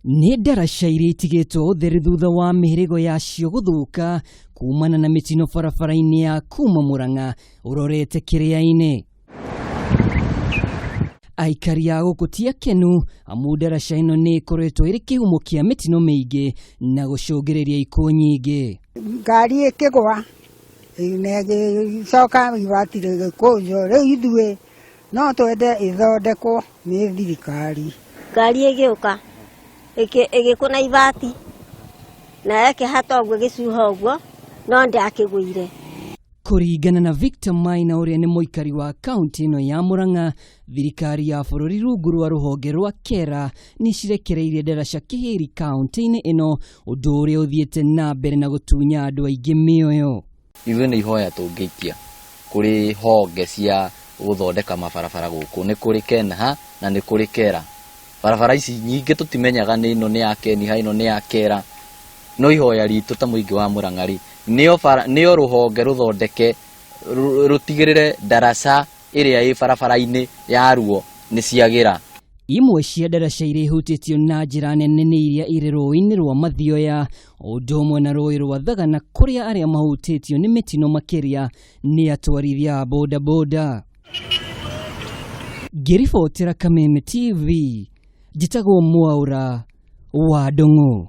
Nĩ ndaraca iria itigĩtwo ũtheri thutha wa mĩhĩrĩgo yacio gũthũka kumana na mĩtino barabara-inĩ ya kuma Murang'a ũrorete Kĩrĩa-inĩ. Aikari a gũkũ ti akenu amu ndaraca ĩno nĩ ĩkoretwo ĩrĩ kĩhumo kĩa mĩtino mĩingĩ na gũcũngĩrĩria ikuũ nyingĩ. Ngari ĩkĩgwa na ĩgĩcoka ibati rĩgĩkũnjwo, rĩu ithuĩ no twende ĩthondekwo nĩ thirikari. Ngari ĩgĩũka ĩgĩkũna ibati na ĩkĩhata ũguo ĩgĩcuha ũguo no ndakĩgũire. Kũringana na Victor Maina ũrĩa nĩ mũikari wa kaunti ĩno ya Murang'a, thirikari ya bũrũri rungu rwa rũhonge rwa KERA nĩ cirekereirie ndaraca Kĩhĩri kaunti-inĩ ĩno, ũndũ ũrĩa ũthiĩte na mbere na gũtunya andũ aingĩ mĩoyo. Ithuĩ nĩ ihoya tũngĩikia kũrĩ honge cia gũthondeka mabarabara gũkũ, nĩ kũrĩ KENHA na nĩ kũrĩ KERA. Barabara ici nyingĩ tũtimenyaga nĩ ĩno nĩ ya KENHA ĩno nĩ ya KERA, no ihoya ritũ ta mũingĩ wa Murang'a rĩ, nĩo bara, nĩo rũhonge rũthondeke rũtigĩrĩre ndaraca ĩrĩa ĩ barabara-inĩ yaruo nĩ ciagĩra. Imwe cia ndaraca iria ihutĩtio na njĩra nene nĩ iria irĩ rũĩ-inĩ rwa Mathioya, o ũndũ ũmwe na rũĩ rwa Thagana kũrĩa arĩa mahutĩtio nĩ mĩtino makĩria nĩ atwarithia a bodaboda. Ngĩribotera Kameme TV, njĩtagwo Mwaũra wa Ndung'u.